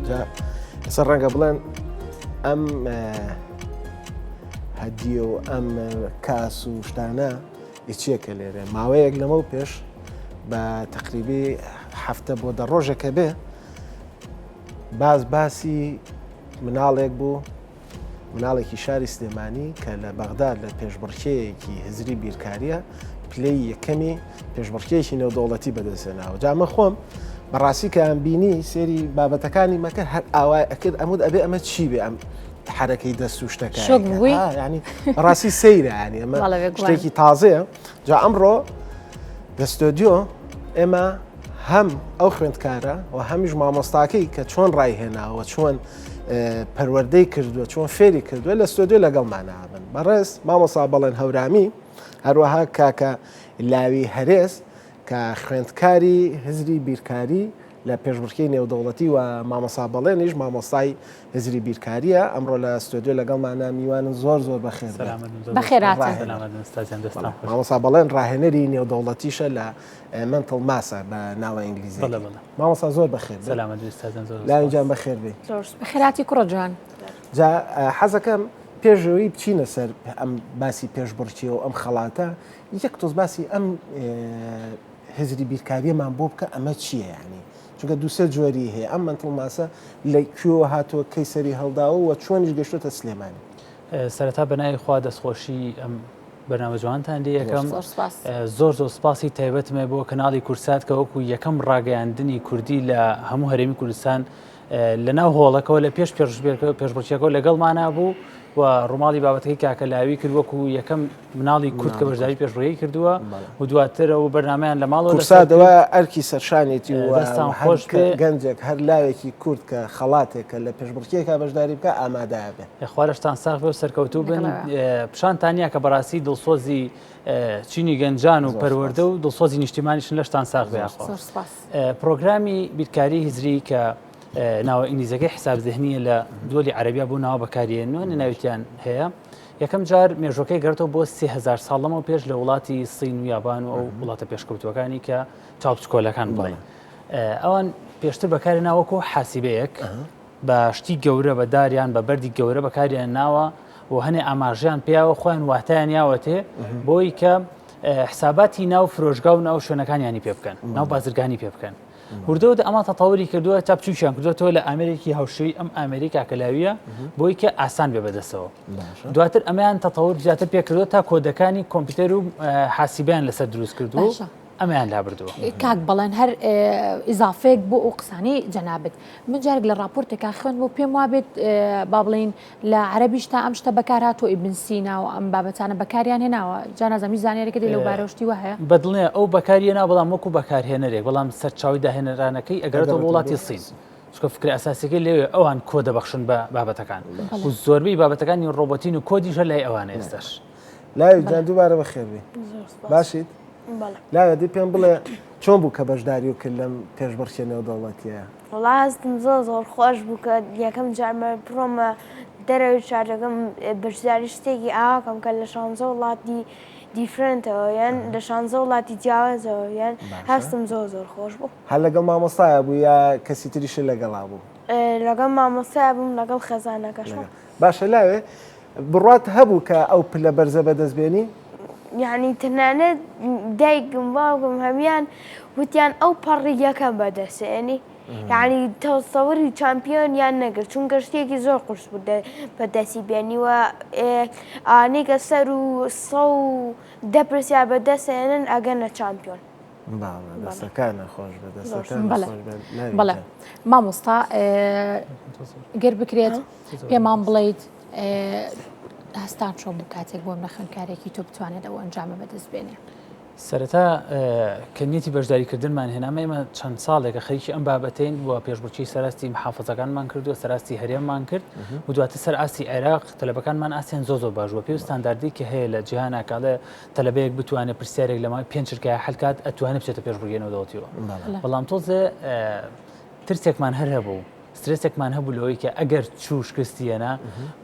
جا ئێستا ڕەنگە بڵێن ئەم هەدیە و ئەم کاس و شتانە چیەکە لێرە ماوەیەک لەمەو پێش بە تقریبی هەفتە بۆ دە ڕۆژێکە بێ باز باسی مناڵێک بوو مناڵێکی شاری سلێمانی کە لە بەغدا لە پێشبڕکێیەکی هزری بیرکاریە پلەی یەکەمی پێشبڕکێیەکی نێودەوڵەتی بەدەستهێناوە جا من خۆم بەڕاستی کەیان بینی سێری بابەتەکانی مەکە هەر ئاوای ئەکرد ئەمود ئەبێ ئەمە چی بێ ئەم حرەکەی دەست و شتەکە شۆک بووی؟ ینی بەڕاستی سەیرە ینی ئەمە بەڵێ بێگومان. شتێکی تازەیە جا ئەمڕۆ لە ستۆدیۆ ئێمە هەم ئەو خوێندکارە و هەمیش مامۆستاکەی کە چۆن ڕایهێناوە چۆن پەروەردەی کردووە چۆن فێری کردووە لە ستۆدیۆ لەگەڵمانە بن بەڕێز مامۆسا بەڵێن هەورامی هەروەها کاکە لاوی هەرێز کە خوێندکاری هزری بیرکاری لە پێشبڕکێی نێودەوڵەتی و مامۆسا بەڵێنیش مامۆستای هزری بیرکاریە ئەمڕۆ لە ستۆدیۆ لەگەڵمانە میوانن زۆر زۆر بەخێر بەخێراتن مامۆسا بەڵێن ڕاهێنەری نێودەوڵەتیشە لە mental math ە بە ناوە ئینگلیزی مامۆسا زۆر بەخێر لاوی جان بەخێر بێ بەخێراتی کوڕە جوان جا حەزەکەم پێشەوەی بچینە سەر ئەم باسی پێشبڕکێ و ئەم خەڵاتە یەک تۆز باسی ئەم هزری بیرکاریەمان بۆ بکە ئەمە چییە ینی چونکە دوسێ جۆری هەیە ئەم mental math ە لە کوێوە هاتووە کەی سەری هەڵداوە و چۆنیش گەشتۆتە سلێمانی. سەرەتا بەناوی خوا دەستخۆشی ئەم بەرنامە جوانتان لێ یەکەم زۆر زۆر سپاسی تایبەتمە بۆ کەناڵی کورسات کە وەکو یەکەم ڕاگەیاندنی کوردی لە هەموو هەرێمی کوردستان لە ناو هۆڵەکەەوە لە پێش پێشبڕکێکەوە لەگەڵمانە بوو و ڕووماڵی بابەتەکەی کاکە لاوی کرد وەکو یەکەم مناڵی کورد کە بەشداری پێشبڕکێی کردووە و دواتر ئەو بەرنامەیان لە ماڵەوە لەسەردەوە ئەرکی سەرشانێتی و دەستان خۆش گەنجێک هەر لاوێکی کورد کە خەڵاتێکە لە پێشبڕکێکا بەشداری بکە ئامادە بێ. خوا لەشتان ساغ بێ و سەرکەوتوو بن پیشانتان کە بەڕاستی دڵسۆزی چینی گەنجان و پەروەردە و دڵسۆزی نیشتیمانیشن لەشتان ساغ بێ یاخوا. پرۆگرامی بیرکاری هزری کە ناوە ئینگلیزەکەی حساب ذهنیە لە دۆلی عەربیا بۆ ناوە بەکاریێنەوە ناویتیان هەیە یەکەم جار مێژوەکەی گەڕێتەوە بۆ 3000 ساڵ لەمەو پێش لە وڵاتی سین و یابان و ئەو وڵاتە پێشکەوتوەکانی کە چاوبچکۆلەکان بڵێن ئەوان پێشتر بەکاری ناوەکو حاسیبەیەک بە شتی گەورە بە داریان بە بەردی گەورە بەکاریان ناوە و هەنێ ئاماژیان پیاوە خۆیان واتایان یاوەتێ بۆی کە حساباتی ناو فرۆشگا و ناو شوێنەکانیانی پێ بکەن ناو بازرگانی پێ بکەن وردەوردە ئەمە تەتەوری کردووە تا بچووکیان کردووەتەوە لە ئامێرێکی هاوشێوەی ئەم ئامێری کاکەلاویە بۆی کە ئاسان بێ بەدەستەوە دواتر ئەمەیان تەتەور زیاتر پێکردووە تا کۆدەکانی کۆمپیوتەر و حاسیبیان لەسەر دروست کردووە ئەمەیان لابردووە. کاک بەڵێن هەر ئیزافەیەک بۆ ئەو قسانەی جەنابت من جارێک لە ڕاپۆرتێکا خوێندم و پێم وابێت با بڵێین لە عەرەبیش تا ئەم شتە بەکار هاتووە ئیبن سینا و ئەم بابەتانە بەکاریان هێناوە جا نازانم هیچ زانیاریەکە دێ لەو بارەوە شتی وا هەیە؟ بەدڵنیا ئەو بەکاری هێناوە بەڵام وەکو بەکارهێنەرێک بەڵام سەرچاوەی داهێنەرانەکەی ئەگەڕێتەوە بۆ وڵاتی سین چونکە فکرە ئەساسیەکەی لەوێ ئەوان کۆ دەبەخشن بە بابەتەکان و زۆربەی بابەتەکانی ڕۆبۆتین و کۆدیش هەر لای ئەوانە ئێستاش. لاوی جان دووبارە بەخێربێی باشیت؟ لاوێ دی پێم بڵێ چۆن بوو کە بەشداری و کرد لەم پێشبڕکێ نێودەوڵەتیە؟ وەڵا هەستم زۆر زۆر خۆش بوو کە یەکەم جارمە بڕۆمە دەرەوەی شارەکەم بەشداری شتێکی ئاواکەم کە لە شانزە وڵاتی different ەوە یان لە شانزە وڵاتی جیاوازەوە یان هەستم زۆر زۆر خۆش بوو. هەر لەگەڵ مامۆستایا بوو یا کەسی تریشت لەگەڵا بوو؟ لەگەڵ مامۆستایا بووم لەگەڵ خێزانەکەشم. باشە لاوێ بڕوات هەبوو کە ئەو پلە بەرزە بەدەست بێنی؟ یانی تەنانەت دایکم باوکم هەموان وتیان ئەو پەڕی یەکەم بەدەستێنی یعنی تەسەوری champion یان نەگرت چونکە شتێکی زۆر قورس بوو بەدەستی بێنی و ئەوانەی کە سەر و سە و دە پرسیار بەدەستێنن ئەگەنە champion. بەڵێ مامۆستا گەر بکرێت پێمان بڵیت هەستان چۆن بوو کاتێک بۆم لە خوێندکارێکی تۆ بتوانێت ئەو ئەنجامە بەدەست بێنێ؟ سەرەتا کە نیەتی بەشداریکردنمان هێنامە ئێمە چەند ساڵێکە خەریکی ئەم بابەتەین و پێشبڕکێی سەراستی محافزەکانمان کردووە سەراستی هەرێممان کرد و دواتر سەر ئاستی عێراق تەلەبەکانمان ئاسیان زۆر زۆر باش بووە پێ ستانداردی کە هەیە لە جیهانا کاڵێ تەلەبەیەک بتوانێت پرسیارێک لە ماوەی پێنج چرکەیا حل کات ئەتوانێت بچێتە پێشبڕکێ نێودەوڵەتیەوە بەڵام تۆزێ ترسێکمان هەر هەبوو. سترێسێکمان هەبوو لەوەی کە ئەگەر چوو شکستی هێنا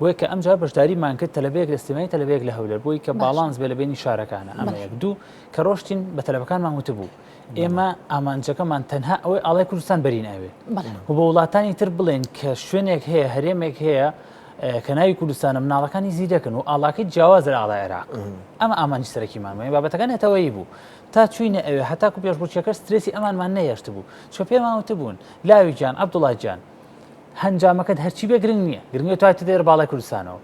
بۆیە کە ئەمجار بەشداریمان کرد تەلەبەیەک لە سلێمانی تەلەبەیەک لە هەولێر بۆی کە باڵانس بێ لە بینی شارەکانە ئەمە یەک دوو کە ڕۆشتین بە تەلەبەکانمان وتبوو ئێمە ئامانجەکەمان تەنها ئەوەی ئاڵای کوردستان بەرین ئەوێ و بە وڵاتانی تر بڵێن کە شوێنێک هەیە هەرێمێک هەیە کە ناوی کوردستانە مناڵەکانی زیرەکن و ئاڵاکەی جیاوازە لە ئاڵای عێراق ئەمە ئامانجی سەرەکیمان بوو بابەتەکە نەتەوەیی بوو تا چوینە ئەوێ هەتاکو پێشبڕکێکە سترێسی ئەمانمان نەهێشتبوو چونکە پێمان وتبوون لاوی گیان عەبدوڵا گیان هەنجامەکەت هەرچی بێ گرنگ نییە گرنگە تو هاتیتە دەر باڵای کوردستانەوە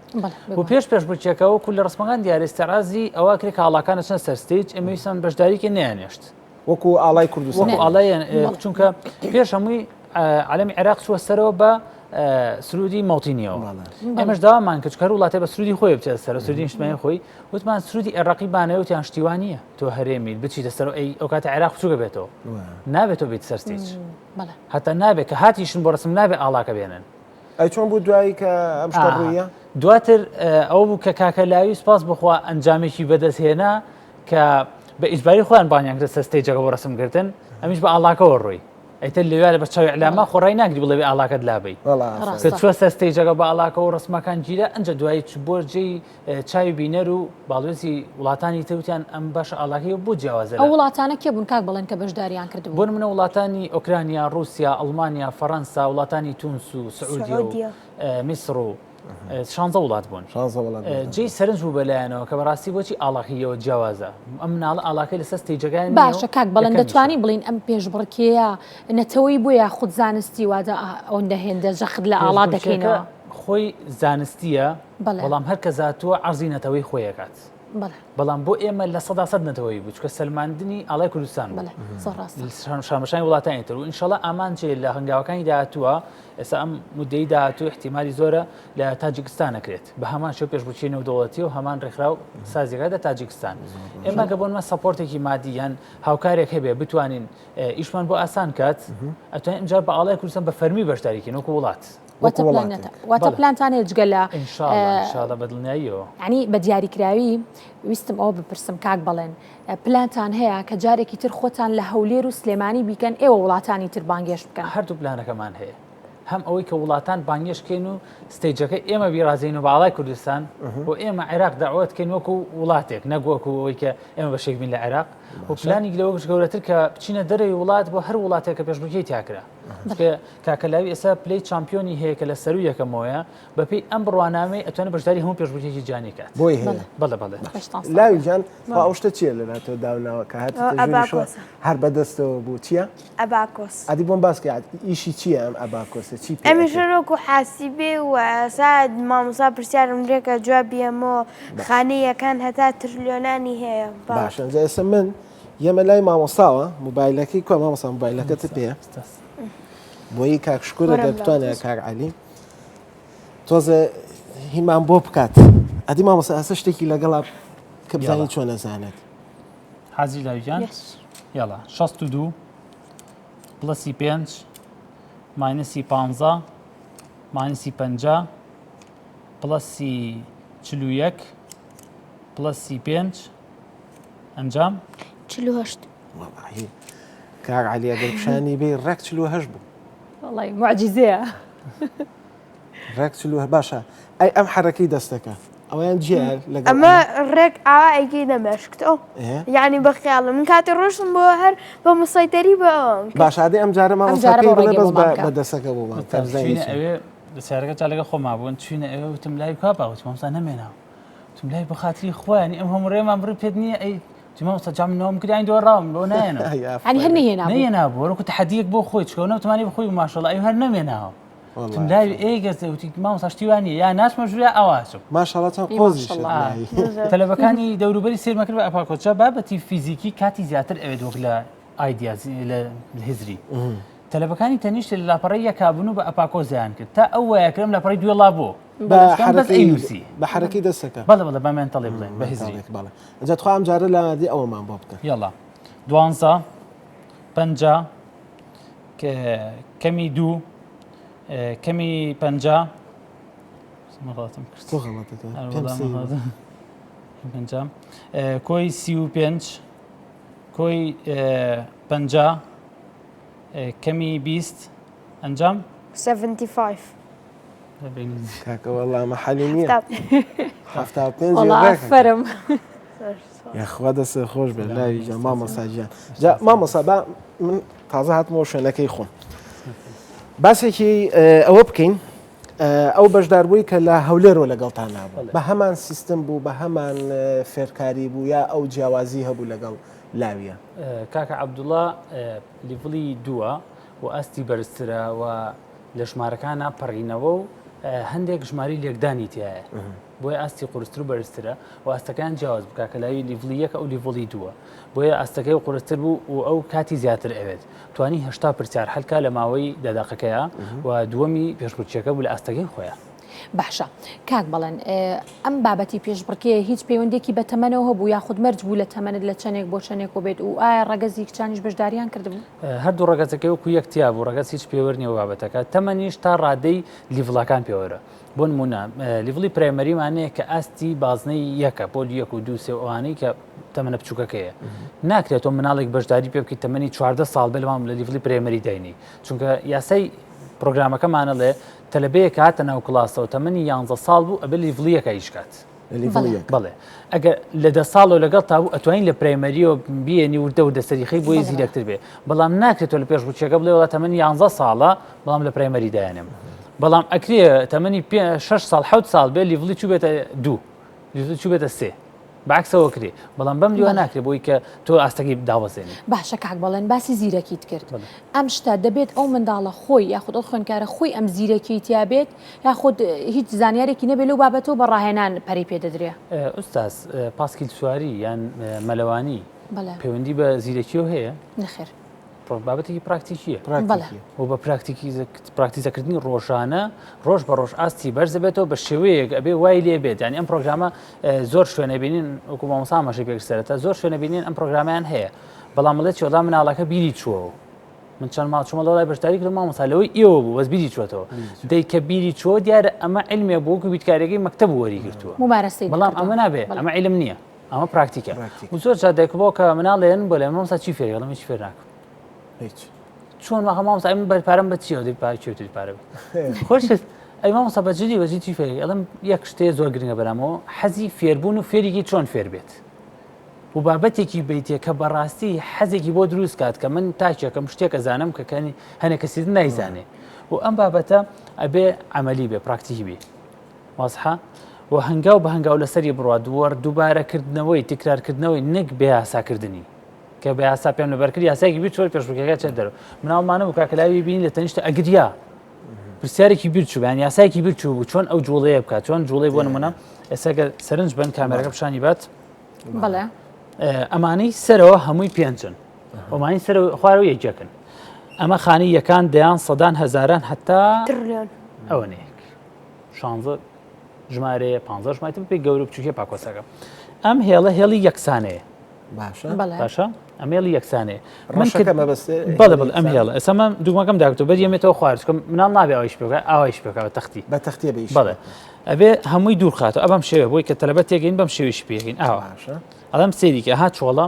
و پێش پێشبڕکێکە وەکو لە ڕسمەکان دیارە ئیستعرازی ئەوە کرێ کە ئاڵاکان ئەچنە سەر stage ئێمە ویستمان بەشداریکە نەیانێشت وەکو ئاڵای کوردستان وەکو ئاڵای چونکە پێش هەمووی عەلەمی عێراق چووە سەرەوە بە سرودی مەوتینیەوە ئێمەش داوامان کرد چونکە هەر وڵاتێ بە سرودی خۆی بچێتە سەر سرودی نیشتمانی خۆی وتمان سرودی عێراقی بانەوە وتیان شتی وا نییە تۆ هەرێمیت بچیتە سەر ئەی ئەو کاتە عێراق بچووکە بێتەوە نابێت تۆ بیت سەر stage هەتا نابێت کە هاتیشن بۆ ڕسم نابێت ئاڵاکە بێنن. ئەی چۆن بوو دوایی کە ئەم شتە ڕوویە؟ دواتر ئەوە بوو کە کاکە لاوی سپاس بخوا ئەنجامێکی بەدەست هێنا کە بە ئیجباری خۆیان بانیان کرد سەر stage ەکە بۆ ڕسم گرتن ئەمیش بە ئاڵاکەوە ڕۆی ئەیتر لەوێ لە بەرچاوی ئیعلاما خۆ ڕای ناگری بڵێ ئاڵاکەت لابەی کە چوە سەر stage ەکە بە ئاڵاکەوە ڕسمەکان گیرا ئەنجا دوایی چ بۆ جێی چاوی بینەر و باڵوێزی وڵاتانی تر وتیان ئەم باشە ئاڵاکەی بۆ جیاوازە ئەو وڵاتانە کێ بوون کاک بەڵێن کە بەشداریان کردبوو؟ بۆ نمونە وڵاتانی ئۆکرانیا، ڕووسیا، ئەڵمانیا، فەڕەنسا، وڵاتانی تونس و سعودیە و میسڕ و شانزە وڵات بوون. جێی سەرنج بوو بەلایەنەوە کە بەڕاستی بۆچی ئاڵاکەیەوە جیاوازە ئەم مناڵە ئاڵاکەی لەسەر stage ەکان باشە کاک بەڵێن دەتوانین بڵین ئەم پێشبڕکێیە نەتەوەی بۆ یاخود زانستی وادە ئەوەندە هێندە جەخت لە ئاڵا دەکەینەوە؟ خۆی زانستیە بەڵام هەر کەس هاتووە عەرزی نەتەوەی خۆی ئەکات بەڵام بۆ ئێمە 100% نەتەوەی بوو چونکە سەلماندنی ئاڵای کوردستان بوو شانبەشانی وڵاتانی تر و ئینشەڵا ئامانجێ لە هەنگاوەکانی داهاتووە ئێستا ئەم مدەی داهاتوو احتیمالی زۆرە لە تاجیکستان ئەکرێت بە هەمان شێوە پێشبڕکێی نێودەوڵەتی و هەمان ڕێکخراو سازیەکە لە تاجیکستان ئێمە کە بۆنمە support ێکی مادی یان هاوکارێک هەبێ بتوانین ئیشمان بۆ ئاسان کات ئەتوانین ئینجا بە ئاڵای کوردستان بە فەرمی بەشداریکەین وەکو وڵات. واتە پلانتان هەیە جگە لە ئینشاڵڵا بە دڵنیاییەوە. یانی بە دیاریکراوی ویستم ئەوە بپرسم کاک بەڵێن پلانتان هەیە کە جارێکی تر خۆتان لە هەولێر و سلێمانی بیکەن ئێوە وڵاتانی تر بانگێشت بکەن؟ هەردوو پلانەکەمان هەیە هەم ئەوەی کە وڵاتان بانگێشت کەین و stage ەکە ئێمە بیڕازین و باڵای کوردستان بۆ ئێمە عێراق داوت کەین وەکو وڵاتێک نەک وەکو ئەوەی کە ئێمە بەشێک بین لە عێراق و پلانێک لەوەش گەورەتر کە بچینە دەرەوەی وڵات بۆ هەر وڵاتێک کە پێشبڕکێی تیاکرا چونکە کاکە لاوی ئێستا پلەی champion ی هەیە کە لە سەروو یەکەمەوەیە بەپێی ئەم بڕوانامەی ئەتوانێت بەشداری هەموو پێشبڕکێکی جیهانی کات بۆی هەیە بەڵێ بەڵێ لاوی گیان خوا ئەو شتە چییە لە لاتۆ داوناوە کە هاتیتە ژووری شۆ هەر بەدەستەوە بوو چییە؟ ئەباکۆس. ئەدی بۆم باس کە ئیشی چییە ئەم ئەباکۆسە چی پێ ئەمیش هەر وەکو حاسیبێ و سا مامۆستا پرسیارم لێکە جواب بیەمەوە خانەی یەکان هەتا ترلیۆنانی هەیە باشە ئینجا ئێستا من یەمە لای مامۆستاوە موبایلەکەی کوا مامۆستا موبایلەکەت پێیە بۆیی کاک شکورە گەر بتوانێت کاک عەلی تۆزێ هیمان بۆ بکات ئەدی مامۆستا ئەسە شتێکی لەگەڵا کە بزانین چۆن ئەزانێت حازی لاویان یاڵا 62 plus ی 5 minus ی 15 minus ی 50 plus ی 41 plus ی 5 ئەنجام؟ 48. وەڵاهی کاک عەلی ئەگەر پیشانی بێی ڕێک 48 بوو. وەڵی معجزەیە. ڕێک 48 باشە ئەی ئەم حەرەکەی دەستەکە ئەویان جیە لەگەڵ ئەمە ڕێک ئاوا ئەیگەی دەمێشکت ئەو یعنی بە خیاڵم من کاتی ڕۆشتم بۆ هەر بە مسەیتەری بە ئەوم باشە ئەدی ئەم جارە مامۆستا پێی بڵێ بەس بە دەسەکە بۆ مان چوینە ئەوێ سیارەکە جا لەگەڵ خۆما بوون چوینە ئەوێ وتم لای کوا با وتم مامۆستا نەمێناوە وتم لای بۆ خاتری خوا یانی ئەم هەموو ڕێمان بڕی پێت نییە ئەی وتی مامۆستا جا من نەوەم کرد یانی دۆڕاوم بۆ نایەنەوە یانی هەر نەهێنابوو نەهێنابوو وەکو تەحەدییەک بۆ خۆی چکەوە نەوتمانی بخۆی و ماشەڵڵا ئەی هەر نەمێناوە وتم لاوی ئەی گەزە وتی مامۆستا شتی وا نییە یا ناچمە ژوور یا ئاوا ئەچم ماشەڵڵا چەند قۆزیشت لاوی تەلەبەکانی دەوروبەری سەیرمان کرد بە ئەپاکۆچە بابەتی فیزیکی کاتی زیاتر ئەوێت وەک لە ئایدیا لە هزری تەلەبەکانی تەنیشت لە لاپەڕەی یەکا بوون و بە ئەپاکۆزیان کرد تا ئەو وایە کرم لاپەڕەی دوێ ڵا بۆ بە ئەینوسی بە حرەکەی دەستەکە بەڵێ بەڵێ بە mentally بڵێن بە هزری بەڵێ ئەجا تخوا ئەم جارە لادی ئەوەمان بۆ بکە یاڵا دوانزە پەنجا کەمی دوو کەمی پەنجا غەڵەتم کرد پەنجا کۆی 35 کۆی 50 کەمی 20 ئەنجام؟ 75. کاکە وەڵا ئەمە حەلی نییە. 75 وەڵا ئافەرم. یاخوا دەست خۆش بێت لاوی گیان مامۆستا گیان جا مامۆستا با من تازە هاتمەوە شوێنەکەی خۆم باسێکی ئەوە بکەین ئەو بەشداربووی کە لە هەولێرەوە لەگەڵتان نابوو بە هەمان سیستم بوو بە هەمان فێرکاری بوو یا ئەو جیاوازی هەبوو لەگەڵ لاویە کاکە عەبدوڵا level ی دووە و ئاستی بەرزترە و لە ژمارەکانە پەڕینەوە و هەندێک ژماری لێکدانی تایە بۆیە ئاستی قورستر و بەرزترە و ئاستەکان جیاواز بکە کە لاوی level ی یەکە ئەو level ی دووە بۆیە ئاستەکەی و قورستر بوو و ئەو کاتی زیاتر ئەوێت توانی هەشتا پرسیار حەلکا لە ماوەی دە دەقەکەیە و دووەمی پێشبڕکێکە بوو لە ئاستەکەی خۆیان. باشە کاک بەڵێن ئەم بابەتی پێشبڕکێ هیچ پەیوەندێکی بە تەمەنەوە هەبوو یاخود مەرج بوو لە تەمەنت لە چەندێک بۆ چەندێک و بێت و ئایا ڕەگەزی کچانیش بەشداریان کردبوو؟ هەردوو ڕەگەزەکەی وەکو یەک تیا بوو ڕەگەز هیچ پێوەر نییە بابەتەکە تەمەنیش تا ڕادەی level ەکان پێوەرە بۆ نمونە level ی primary مان هەیە کە ئاستی بازنەی یەکە پۆلی یەک و دوو سێ و ئەوانەی کە تەمەنە بچووکەکەیە ناکرێت تۆ مناڵێک بەشداری پێ بکەیت تەمەنی 14 ساڵ بێ لەمام لە level ی primary داینی چونکە یاسای پرۆگرامەکەمانەڵێ تەلەبەیەک هاتە ناو کڵاسەوە تەمەنی 11 ساڵ بوو ئەبێ level ی یەکە ئیش کات بەڵێ ئەگەر لە دە ساڵەوە لەگەڵ تا بوو ئەتوانین لە primary یەوە بیێنی وردە وردە سەریخەی بۆی زیرەکتر بێ بەڵام ناکرێت تۆ لە پێش بچێکە بڵێ وڵا تەمەنی 11 ساڵە بەڵام لە primary دایانم بەڵام ئەکرێ تەمەنی پێ 6 ساڵ 7 ساڵ بێ level ی چوو بێتە دوو level ی چوو بێتە سێ بەعکسەوە کرێ بەڵام بەم لیوە ناکرێ بۆی کە تۆ ئاستەکەی دابەزێنی. باشە کاک بەڵێن باسی زیرەکیت کرد ئەم شتە دەبێت ئەو منداڵە خۆی یاخود ئەو خوێندکارە خۆی ئەم زیرەکیی تیا بێت یاخود هیچ زانیارێکی نەبێت لەو بابەتەوە بە ڕاهێنان پەرەی پێ دەدرێ؟ ئوستاز پاسکیل سواری یان مەلەوانی پەیوەندی بە زیرەکیەوە هەیە؟ نەخێر. بابەتێکی پراکتیکیە و بە پراکتیزەکردنی ڕۆژانە ڕۆژ بە ڕۆژ ئاستی بەرزبێتەوە بە شێوەیەک ئەبێ وای لێ بێت ینی ئەم پرۆگرامە زۆر شوێنە بینین وەکو مامۆستا ئاماژەی پێ کرد سەرەتا زۆر شوێنە بینین ئەم پرۆگرامیان هەیە بەڵام مڵێ چۆڵا مناڵەکە بیری چووەوە من چەند ماڵ چوومە لەوای بەشداری کردم مامۆستا لەوەی ئێوە بوو بەس بیری چووەتەوە دەی کە بیری چووە دیارە ئەمە علمێ بوو وەکو بیرکاریەکەی مەکتەب وەری گرتووە بەڵام ئەمە نابێ ئەمە علم نییە ئەمە پراکتیکە و زۆر جار دایک و باوکە مناڵێن بۆ لای مامۆستا چی فێری ئەڵێم هیچ فێر ناکەم هیچ چۆن واخە مامۆستا من بەر پارەم بە چیەوە دەی پارە چیەوە دەی پارە خۆش ئەی مامۆستا بە جدی بە جدی چی فێری ئەڵێم یەک شتێ زۆر گرنگە بەرامەوە حەزی فێربوون و فێریکی چۆن فێر بێت و بابەتێکی بیتێ کە بەڕاستی حەزێکی بۆ دروست کات کە من تاکێکم شتێکە زانم کە کەنی هەنێک کەسی نایزانێ و ئەم بابەتە ئەبێ عملی بێ پراکتیکی بێ وازحە؟ و هەنگاو بە هەنگاو لەسەری بڕوات وەر دووبارە کردنەوەی تکرار کردنەوەی نەک بێ یاسا کردنی کە بە یاسا پێم لەبەر کرد یاسایەکی بیر چۆر پێشبڕکێکە چێت دەرەوە مناڵمانە بوو کاکە لاوی بینی لە تەنیشتە ئەگریا پرسیارێکی بیر چوو یان یاسایەکی بیر چوو بوو چۆن ئەو جوڵەیە بکات چۆن جوڵەی بۆ نمونە ئێستا گەر سەرنج بن کامێرەکە پیشانی بات بەڵێ ئەمانەی سەرەوە هەمووی پێنجن ئەمانی سەر خوارەوە یەکێکن ئەمە خانی یەکان دەیان سەدان هەزاران هەتا ترلیۆن ئەوەنەیەک شانزە ژمارەیە پ ژمارە پێ گەورە بچووکە پاکۆسەکە ئەم هێڵە هێڵی یەکسانەیە باشە باشە ئەم هێڵی یەکسانەیە من بەڵێ بەڵێ ئەم هێڵە ئێستا من دوگمەکەم داکتۆ بەر یەمێتەوە خوارج کەم مناڵ نابێ ئەویش پێ ئاوایش پێکە بە تەختی بە تەختیە بێ بەڵێ ئەبێ هەمووی دوور خاتەوە ئەبم شێوە بۆی کە تەلەبە تێگەین بەم شێویش پێگەین ئاوا باشە ئەڵێم سێریکە ها چۆڵە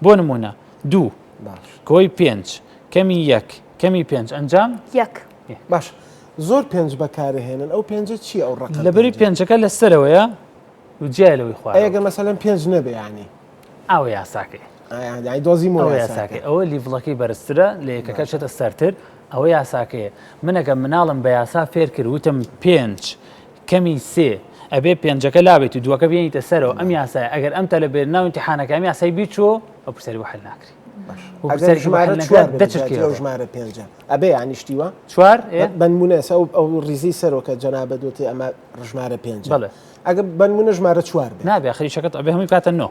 بۆ نمونە دوو باش کۆی پێنج کەمی یەک کەمی پێنج ئەنجام یەک باش زۆر پێنج بەکارهێنن ئەو پێنجە چیە ئەو ڕەقەم لەبەری پێنجەکە لە سەرەوەیە و جیایە لەوەی خوارەوە. ئەی ئەگەر مەسەلەن پێنج نەبێ یانی. ئەوە یاساکەی. یانی دۆزیمەوە ئەوە یاساکەی ئەوە level ەکەی بەرزترە لە یەکەکە چێتە سەرتر ئەوە یاساکەیە من ئەگەر مناڵم بە یاسا فێر کرد وتم پێنج کەمی سێ ئەبێ پێنجەکە لابێت و دووەکە بێنیتە سەرەوە ئەم یاسایە ئەگەر ئەم تەلەبێ ناو ئیمتیحانەکە ئەم یاسای بیرچووە ئەو پرسیاری بۆ حل ناکرێ. ئەگەر ژمارە چوار بێت ئەو ژمارە پێنجە ئەبێ یانی شتی وا؟ چوار بەنمونە ئێستا ئەو ڕیزەی سەرەوە کە جەنابت وتی ئەمە ژمارە پێنجە بەڵێ ئەگەر بەنمونە ژمارە چوار بێ نابێ خریشەکەت ئەبێ هەمووی بکاتە نۆ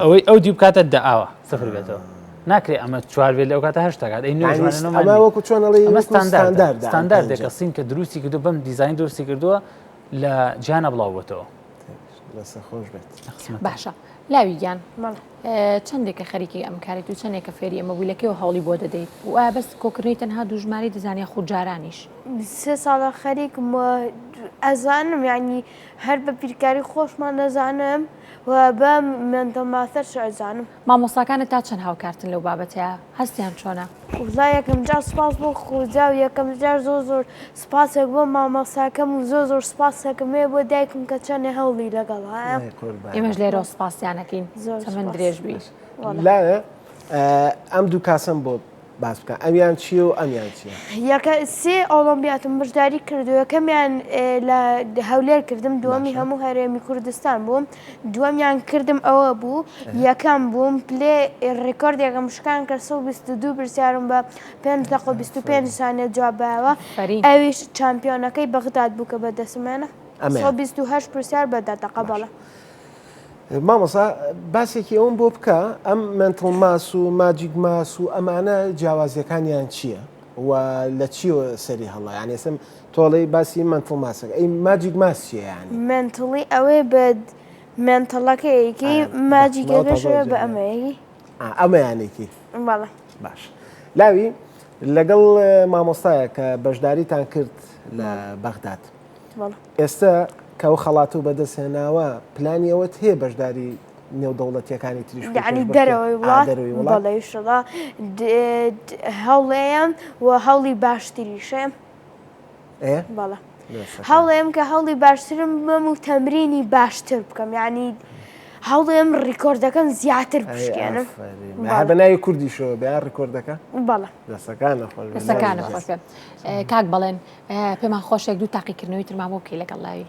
ئەوەی ئەو دی بکاتە دە ئاوا سفر بێتەوە ناکرێ ئەمە چوار بێت لەو کاتە هەشت دەکات ئەی نۆ ژمارە نۆ ئەمە وەکو چۆن ئەڵێی ئەمە ستانداردە ستانداردێکە سین کە دروستی کردو بەم دیزاین دروستی کردووە لە جیهانە بڵاو بۆتەوە دەستت خۆش بێت. باشە. لاوی گیان چەندێکە خەریکی ئەم کاریت و چەندێکە فێری ئەمە بووی لە کێوە هەوڵی بۆ دەدەیت و ئایا بەس کۆکردنەوەی تەنها دوو ژمارەی دەزانی یاخود جارانیش؟ سێ ساڵە خەریکم و ئەزانم یانی هەر بە بیرکاری خۆشمان دەزانم و بە mental math ەش ئەزانم. مامۆستاکانت تا چەند هاوکارتن لەو بابەتەیا؟ هەستیان چۆنە؟ وەڵا یەکەم جار سوپاس بۆ خودا و یەکەم جار زۆر زۆر سوپاسێک بۆ مامۆستاکەم و زۆر زۆر سوپاسێکم هەیە بۆ دایکم کە چەندێ هەوڵی لەگەڵایە. ئێمەش لێرەوە سوپاسیان ئەکەین. تەمەن درێژ بی. لاوێ ئەم دوو کاسەم بۆ باس بکە ئەمیان چییە و ئەمیان چییە؟ یەکە سێ ئۆڵۆمبیاتم بەشداری کردو یەکەمیان لە هەولێر کردم دووەمی هەموو هەرێمی کوردستان بووم دووەمیان کردم ئەوە بوو یەکەم بووم پلێ ڕیکۆردێکم شکان کە 122 پرسیارم بە 5 دقە 25 سانیە جواب بایەوە ئەویش چامپیۆنەکەی بەغداد بوو کە بەدەستمێنە 128 پرسیار بە دە دەقە بەڵێ. مامۆسا باسێکی ئەوم بۆ بکە ئەم mental math و magic math و ئەمانە جیاوازیەکانیان چییە و لە چیەوە سەری هەڵا یان ئێسم تۆڵەی باسی mental math ەکە ئەی magic math چییە یانی mental ی ئەوەی بە mental ەکەیەکی magic ەکەش بە ئەمەیەکی ئەمەیانێکی بەڵێ باش لاوی لەگەڵ مامۆستایە کە بەشداریتان کرد لە بەغداد ئێستا کە ئەو خەڵاتەو بەدەست هێناوە پلانی ئەوەت هەیە بەشداری نێودەوڵەتیەکانی تریش بکەی یەعنی دەرەوەی وڵات دەرەوەی وڵات بەڵێ ئیشەڵا هەوڵێم و هەوڵی باشتریشم ئێ بەڵێ هەوڵێم کە هەوڵی باشترم بم و تەمرینی باشتر بکەم یعنی هەوڵێم ڕیکۆردەکەم زیاتر بشکێنم هەر بە ناوی کوردیشەوە بەیان ڕیکۆردەکە بەڵێ دەسەکانە خۆش دەسەکانە خۆش بێ کاک بەڵێن پێمان خۆشە یەک دوو تاقیکردنەوەی ترمان بۆ بکەی لەگەڵ لاوی.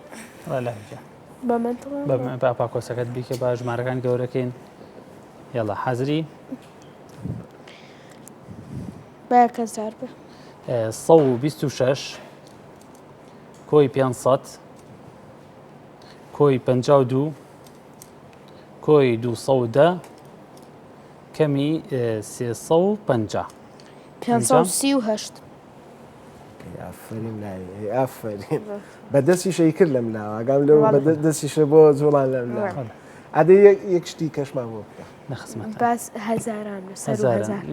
با پاکۆسەکەت بیکە با ژمارەکان گەورەکەین یاڵا حازری با کەسار بێ. 126 کۆی 500 کۆی 52 کۆی 210 کەمی 350 538 ئافرین لاوی ئەی ئافرین بە دەستیش ئەی کرد لەم لاوە ئاگام لەو بە دەستیشە بۆ جوڵان لەم لاوە ئەدەی یەک شتی کەشمان بۆ بکە باس هەزاران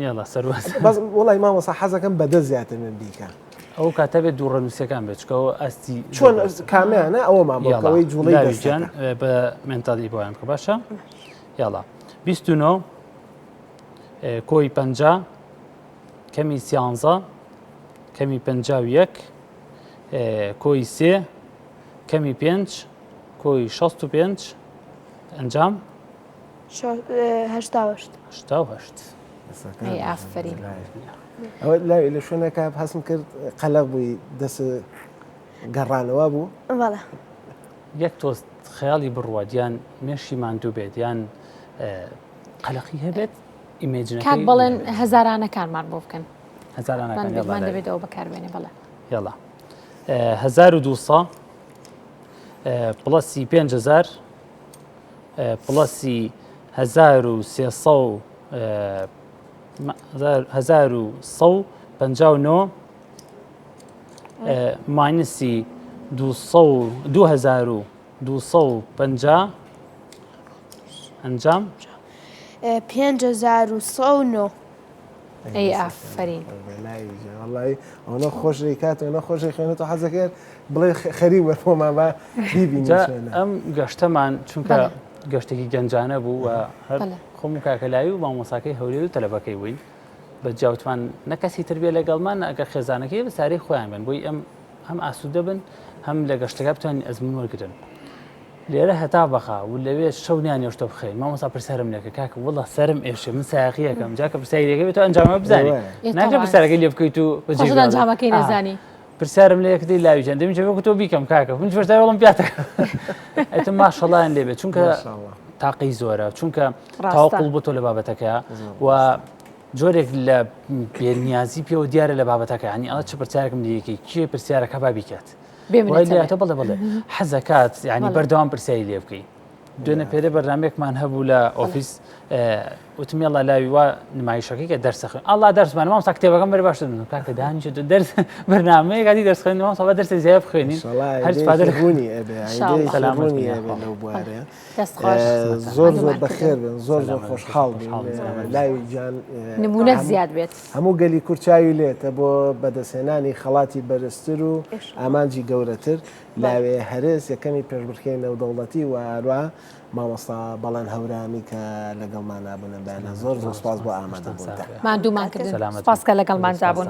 یاڵا سەر بەس وڵی مامۆسا حەزەکەم بە دەست زیاتر من بیکە ئەو کاتە بێت دوو ڕەنووسەکان بێت چکەوە ئەستی چۆن کامیانە ئەوەمان بۆ جوڵی جان بە mental ی بۆیان بکە باشە یاڵا 29 کۆی 50 کەمی سیانزە کەمی 51 کۆی سێ کەمی پێنج کۆی 65 ئەنجام هەشت هەشت ئافرین ئەوە لاوی لە شوێنەکە هەستم کرد قەلەق بووی دەست گەڕانەوە بوو بەڵێ یەک تۆز خەیاڵی بڕوات یان مێشی ماندوو بێت یان قەلەقی هەبێت کاک بەڵێن هەزارانەکانمان بۆ بکەن هەزارانەکان دەبێت ئەوە بەکاربێنێ بەڵێ یاڵا 1200 plus ی 5000 plus ی 1300 1159 minus ی 2250 ئەنجام 5109 ئەی ئافەرین وەڵی ئەوە خۆش ڕێکات ئەوە خۆش خوێنێت و حەزەکرد بڵێ خەری وەرپۆمان بە بیبینین ئەم گەشتەمان چونکە گەشتێکی گەنجانە بوو و هەر خۆم و کاکەلاوی و مامۆساکەی هەولێر و تەلەبەکەی بووین بە جاوتمان نە کەسی تر بێ لەگەڵمان ئەگەر خێزانەکەی بە سارەی خۆیان بن بۆی ئەم هەم ئاسوودە بن هەم لە گەشتەکە بتوانین ئەزمون وەرگن لێرە هەتا بەخا و لەوێ شەو نیانێشتە بخەین مامۆستا پرسیارم لێکە کاکە وڵا سەرم ئێشێ من ساقیەکەم جا کە پرسیاری لێکە بێت تۆ ئەنجامە بزانی ناکرێ پرسیارەکەی لێ بکەیت و بەجێ خۆشت ئەنجامەکەی نەزانی. پرسیارم لێ کردی لاوی جان دەمی جەوێ تۆ بیکەم کاکە من بەشداری وەڵم پیاتە ئەتم ماشەڵایان لێ بێت چونکە تاقی زۆرە چونکە تاو قوڵ بۆ تۆ لە بابەتەکە و جۆرێک لە بێنیازی پێوە دیارە لە بابەتەکە ینی ئەڵە چ پرسیارێکم لەیەکی کێ پرسیارەکە با بیکات بێتە بڵێ بڵێ حەزەکات ینی بەردەوام پرسیاری لێ بکەی دوێنە پێرە بەرنمێکمان هەبوو لە ئۆفیس. وتم یاڵا لاوی وا نمایشەکەی کە دەرسە خوێن ئەڵا دەرسمان مامۆستا کتێبەکەم بەر باشتر بنووسم کاکە دانیشە تۆ دەرس بەرنامەیەک هاتی دەرس خوێندن مامۆستا با دەرسێک زیاد بخوێنین هەر ئیسفادە لە بوونی ئەبێ سەلامەت بوونی بن ئەبێ یاخوا. لەو بوارەیە دەست خۆش. زۆر زۆر ماندوومان بەخێر کردن. بن زۆر زۆر سەلامەت بن خۆشحاڵ خۆشحاڵ بووین بن سەلامەت بن. لاوی گیان نموونەت هەموو زیاد بێت. هەموو گەلی کورد چاوی لێتە بۆ بەدەستهێنانی خەڵاتی بەرزتر و ئامانجی گەورەتر لاوێ هەرێس یەکەمی پێشبڕکێی نێودەوڵەتی و هەروەها مامۆستا بەڵێن هەورامی کە لەگەڵمانا بوون ئەم بەیانە زۆر زۆر سوپاس بۆ ئامادەبوونتان. ماندوومان کردن. سوپاس کە لەگەڵماندا بوون.